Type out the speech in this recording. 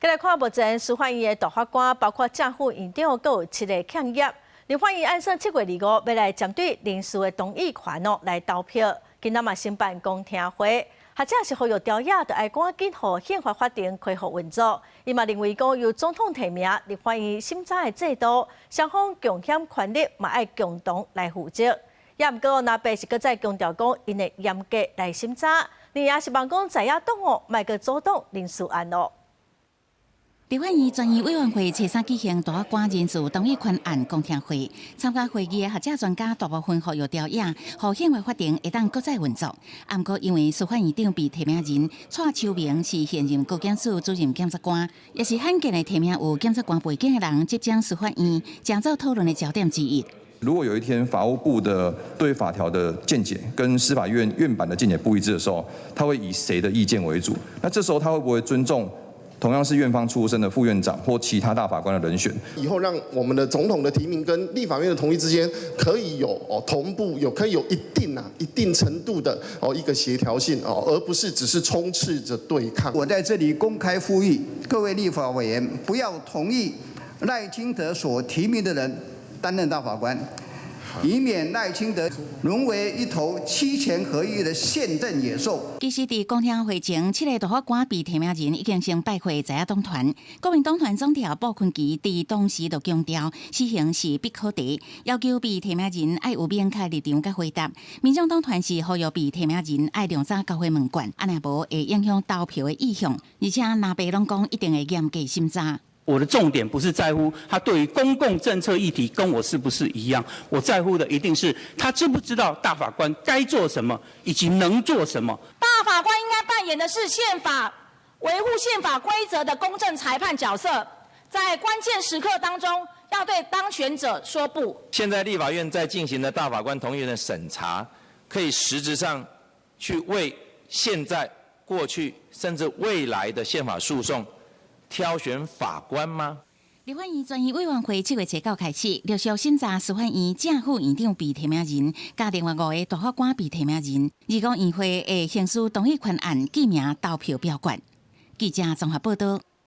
來看目前司法院的大法官，包括正副院長，閣有七个欠額。立法院按算7月25欲來針對人事的同意權哦來投票，今仔嘛申辦公聽會，學者是呼籲朝野著愛趕緊予憲法法庭恢復運作。伊嘛認為講由總統提名立法院審查的制度，雙方共享權力嘛愛共同來負責。也毋過藍白是閣再強調講，𪜶會嚴格來審查，另也是望講在野黨哦，莫閣阻擋人事案咯。立法院專業委員會初三舉行大法官人事同意權案公聽會，參加會議的學者專家大部分呼籲朝野，予憲法法庭會當閣再運作。毋過因為司法院長被提名人蔡秋明是現任高檢署主任檢察官，也是罕見的提名有檢察官背景的人執掌司法院，成做討論的焦點之一。如果有一天法務部的對法條的見解跟司法院院版的見解不一致的時候，他會以誰的意見為主？那這時候他會不會尊重同樣是院方出身的副院長或其他大法官的人選？以後讓我們的總統的提名跟立法院的同意之間可以有哦同步，有可以有一定程度的哦一個協調性哦，而不是只是充斥着對抗。我在這裡公開呼籲各位立法委員，不要同意賴清德所提名的人擔任大法官，以免賴清德淪為一頭七權合一的憲政野獸。其實，佇公聽會前，七个大法官被提名人已經先拜會在野黨團。國民黨團總召傅崐萁佇當時就強調，死刑是必考題，要求被提名人愛有明確立場佮回答。民眾黨團是呼籲被提名人愛量早交回問卷，按呢無會影響投票的意向。而且藍白攏講一定會嚴格審查。我的重點不是在乎他對於公共政策議題跟我是不是一樣，我在乎的一定是他知不知道大法官該做什麼以及能做什麼。大法官應該扮演的是憲法維護憲法規則的公正裁判角色，在關鍵時刻當中要對當權者說不。現在立法院在進行的大法官同意的審查，可以實質上去為現在、過去甚至未來的憲法訴訟挑選法官嗎？立法院專業委員會7月初九開始陸續審查司法院正副院長被提名人，佮另外五个大法官被提名人，二五院會會行使同意權案記名投票表決。記者綜合報道。